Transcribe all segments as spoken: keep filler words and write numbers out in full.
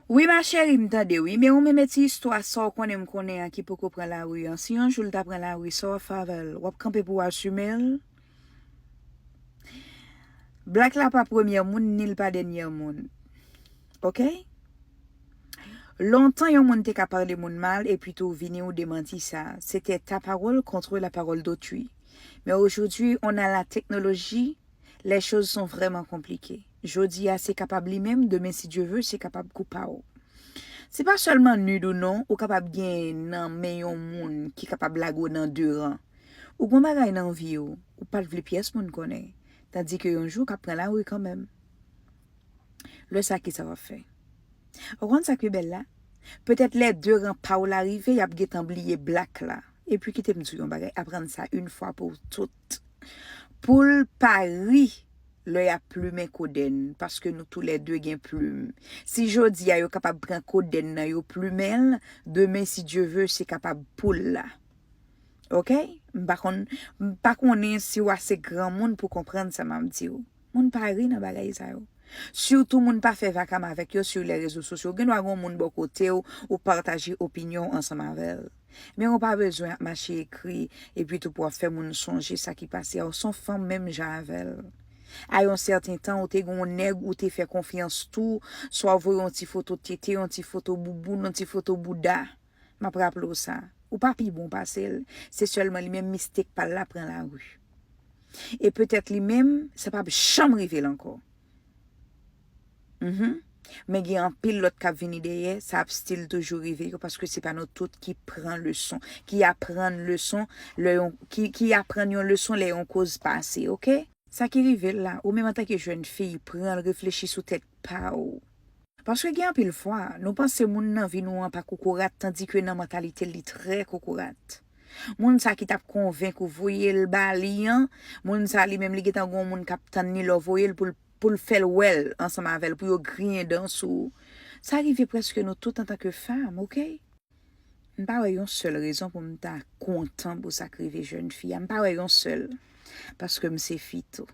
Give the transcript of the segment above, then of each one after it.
Wi, ma chérie, m tande, wi. Men ou menm, e ti istwa sa w konnen m konnen an ki poko pran lari an. Si yon jou l ta pran lari, sa w ap fè avè l? W ap kanpe pou w asime l? Black la pa premye moun, ni l pa dènye moun. Oke? Lontan, yon moun te ka pale moun mal, epi tou vini ou demanti sa. C'était ta parole contre la parole d'autrui. Mais aujourd'hui, on a la technologie, les choses sont vraiment compliquées. Jodi a, se kapab li menm, demen, si Dye ve, se kapab kou pa w. Se pa sèlman nud ou non, ou kapab gen nan men yon moun ki kapab lage w nan de ran. Ou gon bagay nan vi w, ou pa t vle pyès moun konnen, tandike yon jou w ka pran lari kanmenm. Lè sa, kisa w ap fè? Ou konn sa k pi bèl la? Petèt lè de ran pa w la rive, y ap gentan bliye Black la. Epi kite m di w yon bagay, aprann sa yon fwa pou tout. Pou l pa ri lè y ap plimen kodenn, paske nou toulède gen plim. Si jodi a yo kapab pran kodenn nan yo plimen l, demen, si Dye ve, se kapab poul la. Oke? M pa konn, m pa konnen si w ase granmoun pou konprann sa m ap di w. Moun pa ri nan bagay sa yo. Sitou moun pa fè vakam avèk yo sou lè rezo sosyo. Gen dwa gen yon moun bò kote w, ou pataje opinyon w ansanm avè l. Men ou pa bezwen ap mache ekri, epi tou pou w ap fè moun sonje sa ki pase a. Ou se yon fanm menm jan avè l. A yon sèten tan, ou te gen yon nèg ou te fè konfyans tou, swa w voye yon ti foto tete, yon ti foto bouboun, yon ti foto bouda. M ap raple w sa. Ou pa pi bon pase l. Se sèlman li menm mistake pa l la pran lari. E petèt li menm, sa p ap janm rive l ankò. Mhm. Men gen anpil lòt k ap vini dèyè, sa ap still toujou rive yo, paske se pa nou tout ki pran leson, ki aprann leson, lè yon, ki, ki aprann yon leson lè yon koz pase, oke? Sa ki rive l la, ou menm antanke jèn fi, pran l, reflechi sou tèt pa w. Paske gen anpil fwa, nou panse moun nan vi nou an pa kokorat, tandike nan mantalite l, li trè kokorat. Moun sa ki t ap konvenk ou voye l ba li an, moun sa li menm li gentan gen yon moun k ap tann li lè w voye l pou l, pou l fè l wè l ansanm avè l, pou yo griyen dan sou ou. Sa rive prèske nou tout antanke fanm, oke? M pa wè yon sèl rezon pou m ta kontan pou sa k rive jèn fi a. M pa wè yon sèl. Paske m se fi tou.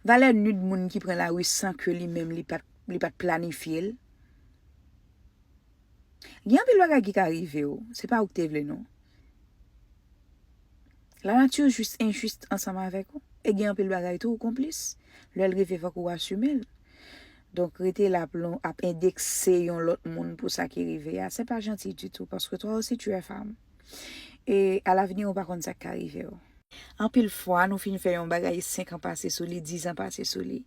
Valè nud moun ki pran lari san ke li menm li pa t, li pa t planifye l. Gen anpil bagay ki ka rive w. Se pa ou ki te vle non. Lanati jis enjis ansanm avèk ou. E gen anpil bagay tou ou konplis. Lè l rive fòk ou asime l. Donk rete la ap lon, ap endekse yon lòt moun pou sa ki rive a. Se pa janti ditou, paske toi aussi tu es femme. E alavni ou pa konn sa k ka rive w. Anpil fwa, nou fin fè yon bagay senk an pase sou li, diz an pase sou li.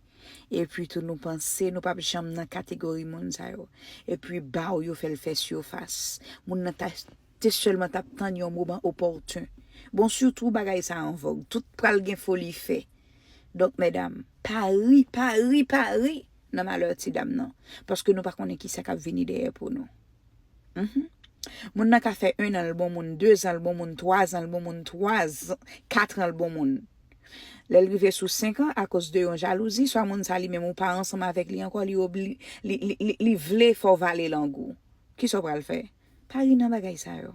Epi tou nou panse nou p ap janm nan kategori moun sa yo. Epi baw yo fè l fè sifas. Moun nan ta, te sèlman t ap tann yon moman opòten. Bon, sitou bagay sa an vòg. Tout pral gen foli fè. Donk, medam, pa ri, pa ri, pa ri nan malè ti dam nan. Paske nou pa konnen kisa k ap vini dèyè pou nou. Mhm. Moun nan ka fè en an l bon moun, de zan l bon moun, twa zan l bon moun, twa zan, kat an l bon moun. Lè l rive sou senk an, akoz de yon jalouzi, swa moun sa li menm ou pa ansanm avèk li ankò, li obli, li, li, li, li vle fè w vale lang ou. Kisa w pral fè? Pa ri nan bagay sa yo.